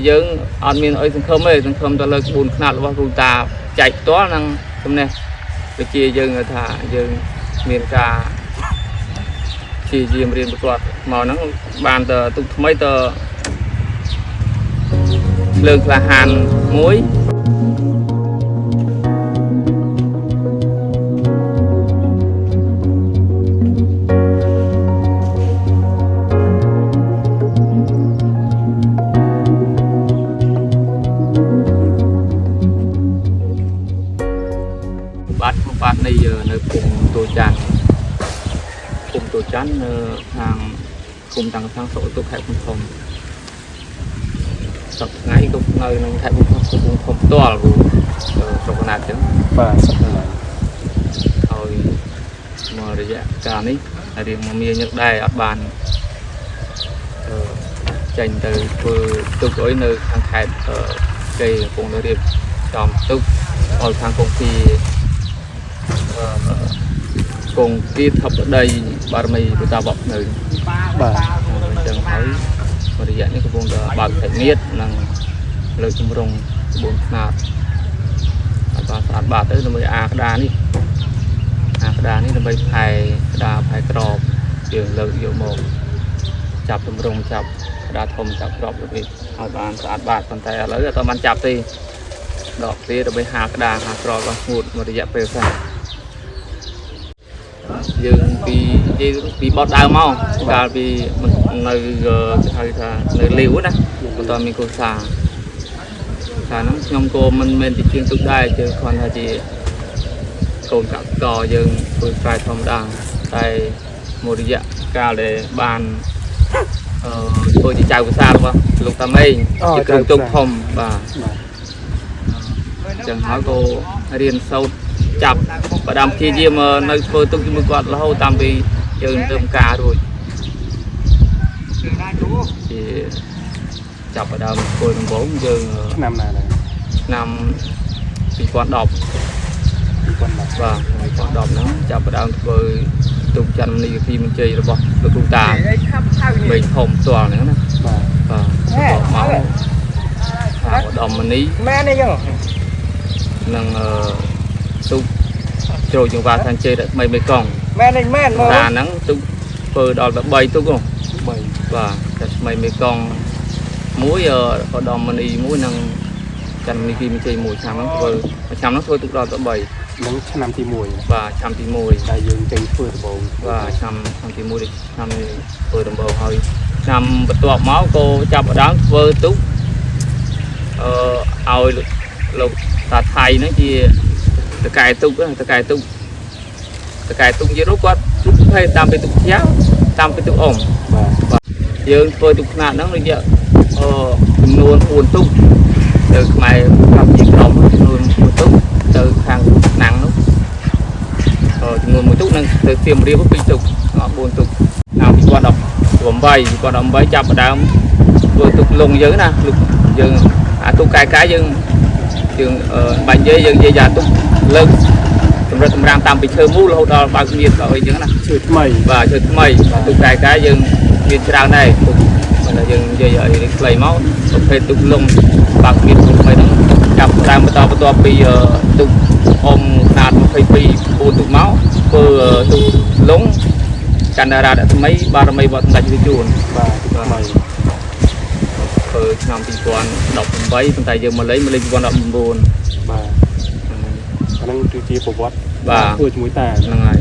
យើងអត់មានអីសង្ឃឹមទេសង្ឃឹមទៅលើក្បួនខ្នាតរបស់គ្រូតាចែកផ្ទាល់និងចំណេះវិជាយើងថាយើងមានការព្យាយាមរៀនប្រកបមកហ្នឹងបានទៅទុកថ្មីទៅភ្លើងក្លាហានមួយ បាទគ្រូបាទនៃនៅភូមិតូច័ន្ទភូមិតូច័ន្ទនៅខាងភូមិតាំងខាងស្រុកទុកខេត្តកំពង់ធំសប្តាហ៍ថ្ងៃក៏នៅក្នុងខេត្តកំពង់ធំផ្ទាល់ព្រោះស្រុកកណាត់ចឹង បាទសប្តាហ៍ថ្ងៃ ហើយមករយៈកាលនេះរៀងមកមានញឹកដែរអត់បានអឺចេញទៅធ្វើទុកអីនៅខាងខេត្តគេកំពុងតែរៀបចំទុកឲ្យខាងកុងទី គង់គីធបតីបារមីពុតាបកនៅ បាទ អញ្ចឹងហើយរយៈនេះកំពុងតែបើកសាច់មៀតនិងលើកជំរងក្បួនខ្នាតឲ្យបានស្អាតបាតទៅដើម្បីអាក្តារនេះអាក្តារនេះដើម្បីផែក្តារផែក្របយើងលើកយកមកចាប់ជំរងចាប់ក្តារធំចាប់ក្របរបៀបឲ្យបានស្អាតបាតប៉ុន្តែឥឡូវអត់បានចាប់ទេដកទេដើម្បីហាក្តារហាក្របរបស់ស្ងួតមួយរយៈពេលសិន យើងពីនិយាយពីបត់ដើមមកកាលពីមិននៅគេហៅថានៅលាវណាមិនតមានគ្រួសារកាលហ្នឹងខ្ញុំក៏មិនមែនជាជាងទុកដែរជឿគ្រាន់ថាជាកូនកសិករយើងធ្វើស្រែធម្មតាតែមួយរយៈកាលដែលបានអឺធ្វើជាចៅវិសារបស់លោកតាមេងជាគ្រូទុកធំបាទ បាទ ចឹងហើយក៏រៀនសូត្រចាប់បដាំព្យាយាមនៅធ្វើទុកជាមួយគាត់រហូតតាមពីយើងទៅការរួចជាចាប់បដើមធ្វើដំបូងយើង ឆ្នាំណាដែរ ឆ្នាំ2010 2010 បាទ2010ហ្នឹងចាប់បដើមធ្វើទុកចន្ទមនីគីមជ័យរបស់លោកគ្រូតាមេធំផ្ទាល់ហ្នឹងណា បាទ បាទមកថាឧត្តមមនី មែនទេចឹង និងទុកជ្រោយចង្វាសានជ័យរស្មីមេកង់ មែនទេមែនមើល តាហ្នឹងទុកធ្វើដល់ទៅ3ទុកហ៎ 3 បាទតែស្មីមេកង់មួយឧត្តមមនីមួយនិងចន្ទមនីគីមជ័យមួយឆ្នាំហ្នឹងធ្វើមួយឆ្នាំហ្នឹងធ្វើទុកដល់ទៅ3 នឹងឆ្នាំទី1 បាទឆ្នាំទី1 ដែលយើងចេញធ្វើដំបូង បាទឆ្នាំឆ្នាំទី1ឆ្នាំនេះធ្វើដំបូងហើយឆ្នាំបន្ទាប់មកក៏ចាប់ផ្ដើមធ្វើទុកអឺឲ្យលោកតាថៃហ្នឹងជាតកែទុកតកែទុកតកែទុកនិយាយនោះគាត់ទុកប្រភេទតាមពីទុកជាវតាមពីទុកអ៊ំ បាទ យើងធ្វើទុកខ្នាតហ្នឹងរយៈអឺចំនួន4ទុកទៅខ្មែរកម្ពុជាក្រមចំនួន4ទុកទៅខាងឆ្នាំងនោះចំនួន1ទុកនិងទៅសៀមរាប2ទុកអស់4ទុកឆ្នាំ2018 2018ចាប់ផ្ដើមធ្វើទុកលងយើងណាលុកយើងអាទុកកែកែយើងយើងបាញ់និយាយយើងនិយាយថាទុកលើកសម្រិតសម្រាំងតាមពីឈើមូលរហូតដល់បើកមៀតដល់អីចឹងណា ឈើថ្មី បាទឈើថ្មីទូកែកែយើងមានច្រើនដែរទូកបើយើងនិយាយឲ្យខ្លីមកប្រភេទទូកលងបាក់មានទូកថ្មីហ្នឹងចាប់ដើមបន្តបន្ទាប់ពីទូកអ៊ំខ្នាត22 4ទូកមកធ្វើទូកលងចន្ទរារថ្មីបារមីវត្តសម្ដេចវិជួន បាទថ្មី ធ្វើឆ្នាំ2018ប៉ុន្តែយើងមកលេងមកលេង2019 បាទអាហ្នឹងគឺជាប្រវត្តិ បាទ ធ្វើជាមួយតា ហ្នឹងហើយ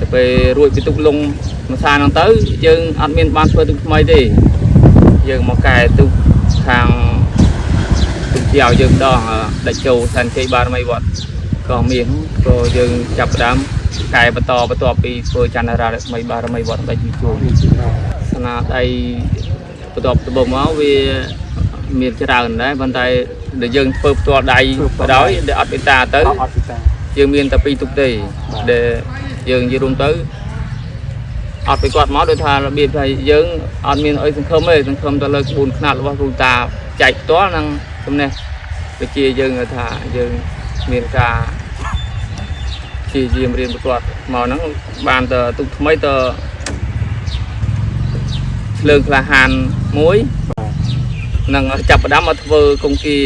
ទៅពេលរួចពីទុកលងមួយសាហ្នឹងទៅយើងអត់មានបានធ្វើទុកថ្មីទេយើងមកកែទុកខាងទុកជាឲ្យយើងម្ដងដាច់ចូលសែនជ័យបារមីវត្តក៏មានក៏យើងចាប់ផ្ដើមកែបន្តបន្ទាប់ពីធ្វើចន្ទរារស្មីបារមីវត្តដាច់វិជួន មានជាណា ស្នាដៃបន្ទាប់ដំបូងមកវាមានច្រើនដែរប៉ុន្តែដែលយើងធ្វើផ្ទាល់ដៃបដ ாய் ដែលអត់បេតាទៅ អត់អត់ពីតា យើងមានតែពីរទុកទេដែលយើងនិយាយរួមទៅអត់ពីគាត់មកដូចថារបៀបថាយើងអត់មានអីសង្ឃឹមទេសង្ឃឹមទៅលើក្បួនខ្នាតរបស់គ្រូតាចែកផ្ទាល់និងចំណេះវិជាយើងថាយើងមានការព្យាយាមរៀនប្រកបមកហ្នឹងបានទៅទុកថ្មីទៅភ្លើងក្លាហានមួយ បាទ នឹងចាប់ផ្ដើមមកធ្វើគង្គី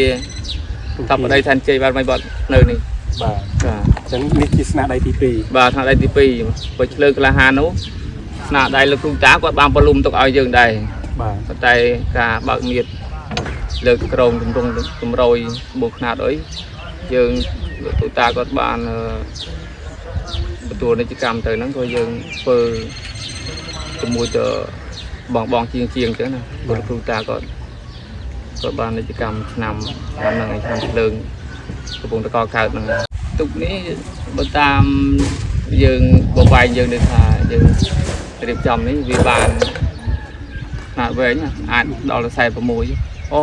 ធបតីឋានជ័យបារមីវត្តនៅនេះ បាទ បាទ អញ្ចឹងនេះជាស្នាដៃទី2 បាទស្នាដៃទី2បើឆ្លើក្លាហាននោះស្នាដៃលោកគ្រូតាគាត់បានប្រលុំទុកឲ្យយើងដែរ បាទ ប៉ុន្តែការបើកមៀតលើកក្រងទម្រង់ទម្រយបូខ្នាតអីយើងលោកគ្រូតាគាត់បានទទួលនិច្ចកម្មទៅហ្នឹងក៏យើងធ្វើជាមួយទៅបងបងជាងជាងអញ្ចឹងណាលោកគ្រូតាគាត់គាត់បាននិច្ចកម្មឆ្នាំហ្នឹងឯងឆ្នាំភ្លើងកំពុងតកកើតហ្នឹងទុកនេះបើតាមយើងបវែងយើងដូចថាយើងរៀបចំនេះវាបានខ្នាតវែងអាចដល់46អូ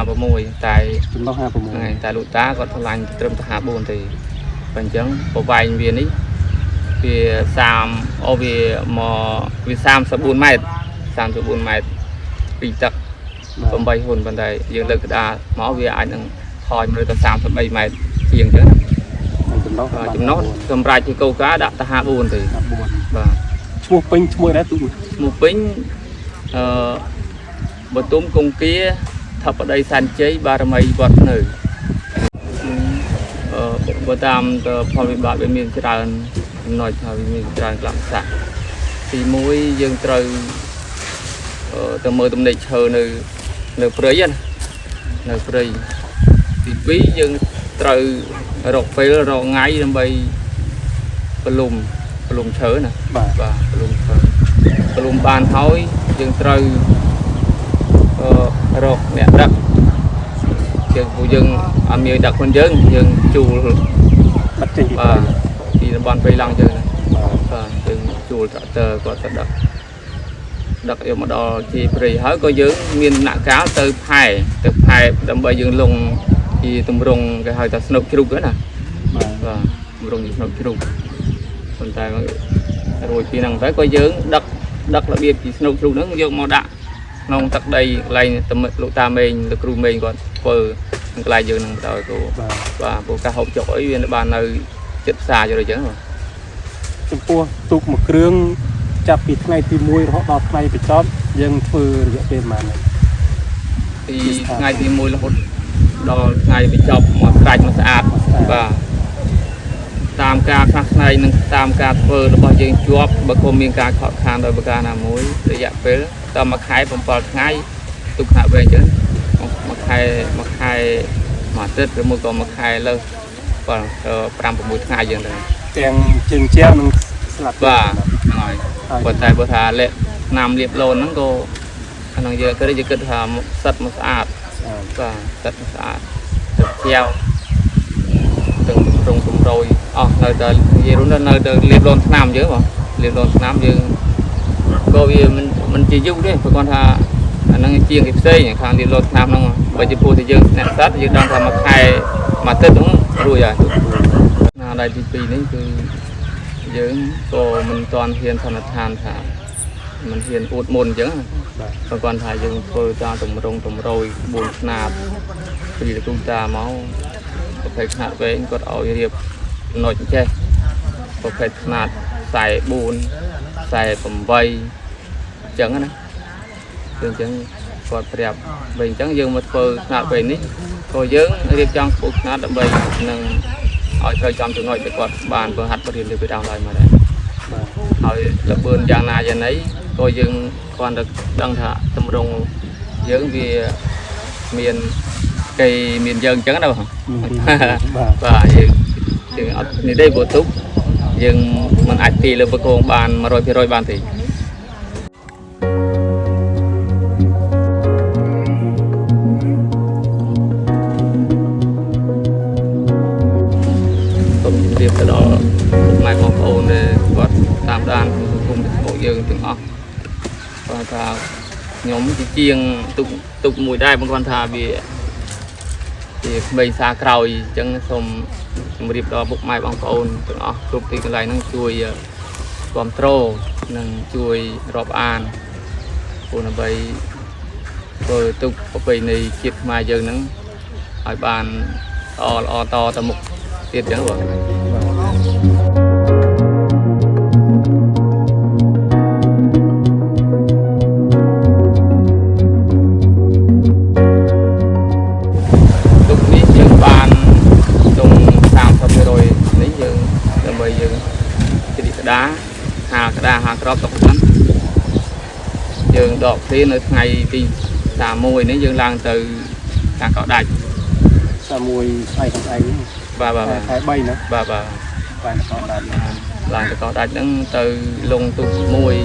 56តែ ចំណុះ56 ហ្នឹងហើយតែលោកតាគាត់ឆ្លាញ់ត្រឹមតែ54ទេបើអញ្ចឹងបវែងវានេះវា30អូវាមកវា34ម៉ែត្រ34ម៉ែត្រពីទឹក បាទ 8ហ៊ុនប៉ុន្តែយើងលើកក្តារមកវាអាចនឹងថយមកទៅ33ម៉ែត្រជាងអញ្ចឹង ចំណុះ បាទចំណុះសម្រាប់ជាកោកាដាក់តែ54ទេ 54 បាទ ឈ្មោះពេញឈ្មោះដែរទូ ឈ្មោះពេញអឺបទុមគង្គគាធបតីសានជ័យបារមីវត្តនៅអឺបើតាមទៅផលវិបាកវាមានច្រើនចំណុចថាវាមានច្រើនក្លឹមសាក់ទី1យើងត្រូវទៅមើលទំនិចឈើនៅនៅព្រៃណានៅព្រៃទី2យើងត្រូវរកពេលរកថ្ងៃដើម្បីប្រលុំប្រលុំឈើណា បាទ បាទប្រលុំឈើប្រលុំបានហើយយើងត្រូវរកអ្នកដឹកយើងពួកយើងអត់មានដឹកខ្លួនយើងយើងជួល បាត់ចេញពី បាទពីតំបន់ព្រៃឡង់យើងណា បាទ បាទយើងជួលត្រាក់ទ័រគាត់ទៅដឹកដឹកយកមកដល់ជាព្រៃហើយក៏យើងមានដំណាក់កាលទៅផែទៅផែដើម្បីយើងលងជាទម្រង់គេហៅថាស្នុកជ្រូកហ្នឹងណា បាទ បាទទម្រង់ជាស្នុកជ្រូកប៉ុន្តែរួចពីហ្នឹងទៅក៏យើងដឹកដឹករបៀបជាស្នុកជ្រូកហ្នឹងយកមកដាក់ក្នុងទឹកដីកន្លែងតមិលោកតាមេងលោកគ្រូមេងគាត់ធ្វើក្នុងកន្លែងយើងហ្នឹងបណ្ដោយគោ បាទ បាទព្រោះការហូបចុកអីវាបាននៅចិត្តផ្សារយល់អញ្ចឹងបាទ ចំពោះទូកមួយគ្រឿងចាប់ពីថ្ងៃទី1រហូតដល់ថ្ងៃបញ្ចប់យើងធ្វើរយៈពេលប៉ុន្មានហើយ ពីថ្ងៃទី1រហូតដល់ថ្ងៃបញ្ចប់មកស្រាច់មកស្អាតបាទតាមការខ្លះខ្នែងនិងតាមការធ្វើរបស់យើងជាប់បើគុំមានការខកខានដោយប្រការណាមួយរយៈពេលតមួយខែ7ថ្ងៃទុកខណៈវែងអញ្ចឹងមួយខែមួយខែមួយអាទិត្យឬមួយក៏មួយខែលើសបាទ5 6ថ្ងៃអញ្ចឹងទៅ ទាំងជើងជាវនិងស្លាប បាទហ្នឹងហើយ ហើយ ប៉ុន្តែបើថាលាក់ឆ្នាំលាបឡូនហ្នឹងក៏អាហ្នឹងយើងគិតយើងគិតថាសិតមកស្អាត បាទទឹកស្អាតទឹកជាវទាំងទម្រង់ទម្រយអស់នៅតែនិយាយរួមទៅនៅតែលាបលនឆ្នាំយើងបងលាបលនឆ្នាំយើងក៏វាមិនមិនជាយូរទេព្រោះគាត់ថាអាហ្នឹងជាងគេផ្សេងខាងលាបលនឆ្នាំហ្នឹងបើជាពោះតែយើងអ្នកសត្វយើងដឹងថាមួយខែមួយអាទិត្យហ្នឹងរួចហើយណាដៃទី2នេះគឺយើងក៏មិនទាន់ហ៊ានសន្និដ្ឋានថាមិនហ៊ានអួតមុនអញ្ចឹងណា បាទ បើគាត់ថាយើងធ្វើតាមតម្រង់តម្រយ4ខ្នាតពីលោកគ្រូតាមកប្រភេទខ្នាតវែងគាត់ឲ្យរៀបចំណុចចេះប្រភេទខ្នាត44 48អញ្ចឹងណាគឺអញ្ចឹងគាត់ប្រាប់វិញអញ្ចឹងយើងមកធ្វើខ្នាតវែងនេះក៏យើងរៀបចំក្បួនខ្នាតដើម្បីនឹងឲ្យត្រូវចំចំណុចដែលគាត់បានបង្ហាត់បង្រៀនពីដើមឡើយមកដែរ បាទ ហើយលបឿនយ៉ាងណាយ៉ាងណីក៏យើងគ្រាន់តែដឹងថាតម្រង់យើងវាមានគេមានយើងអញ្ចឹងណាបង បាទ បាទយើងយើងអត់នេះទេព្រោះទុកយើងមិនអាចទីលើប្រកងបាន100%បានទេសូមជម្រាបទៅដល់ពុកម៉ែបងប្អូនដែលគាត់តាមដានក្នុងសង្គម Facebook យើងទាំងអស់គាត់ថាខ្ញុំជាជាងទុកទុកមួយដែរបងគាត់ថាវាជាក្មេងសារក្រោយអញ្ចឹងសូមជម្រាបដល់ពុកម៉ែបងប្អូនទាំងអស់គ្រប់ទីកន្លែងហ្នឹងជួយគ្រប់គ្រងនិងជួយរាប់អានព្រោះដើម្បីធ្វើទុកប្រពៃណីជាតិខ្មែរយើងហ្នឹងឲ្យបានល្អល្អតទៅមុខទៀតអញ្ចឹងបង បាទ 50ក្តារ50ក្របទុកហ្នឹងយើងដកឃ្លានៅថ្ងៃទី31នេះយើងឡើងទៅខាងកោះដាច់ មួយស្អែកខាងឯង បាទបាទ ខែ3ណា បាទបាទ បាទកោះដាច់ ឡើងទៅកោះដាច់ហ្នឹងទៅលងទូកមួយ